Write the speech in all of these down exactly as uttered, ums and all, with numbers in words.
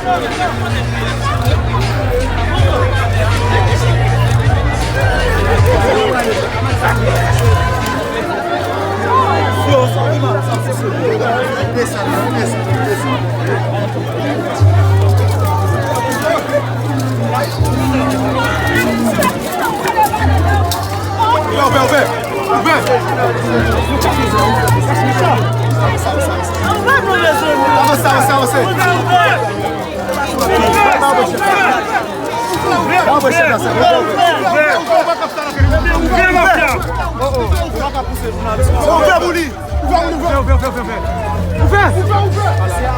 Ouvè, ouvè, ouvè. Avanse, avanse, avanse. Ouvè pou li! Ouvè, ouvè, ouvè, ouvè, ouvè. Ouvè!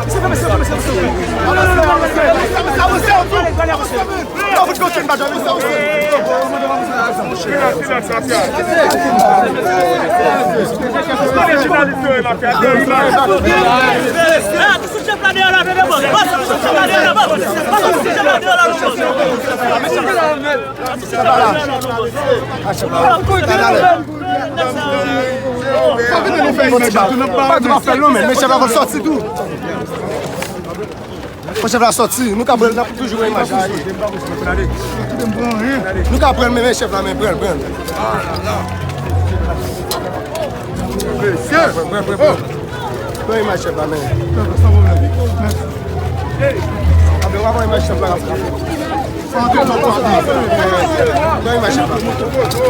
Mesye, fè mesye, fè mesye, fè mesye. Non, non, non, non, non, non. Avanse, avanse. Avanse, avanse. Pa di pa fè l non, men, men chèf la fò l sòti tou. Fò chèf la sòti, nou ka pran l, n ap toujou wè imaj la. Nou ka pran l, men, men chèf la, men pran l, pran l. Pran, pran, pran, pran. Pran imaj chèf la, men. Pran imaj chèf la. Pran imaj chèf la.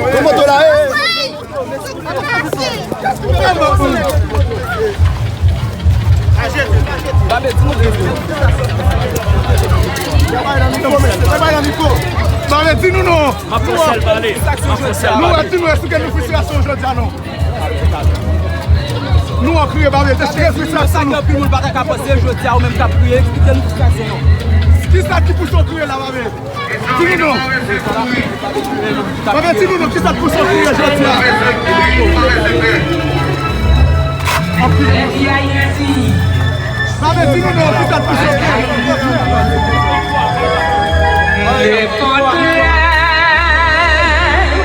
Pran moto la, ey, ey. Babe, di nou non. M ap fè sèl pale. M ap fè sèl pale. Nou wè, di nou, èske nou fristrasyon jodi a non? Nou an kriye, Babe, te chire fristrasyon nou. Sa ki anpil moun pa ta ka panse jodi a, ou menm k ap kriye, eksplike nou fristrasyon nou. Kisa ki pouse w kriye la, Babe? Di nou non. Babe, di nou non, kisa k pouse w kriye jodi a? Babe, di nou non, kisa k pouse w kriye?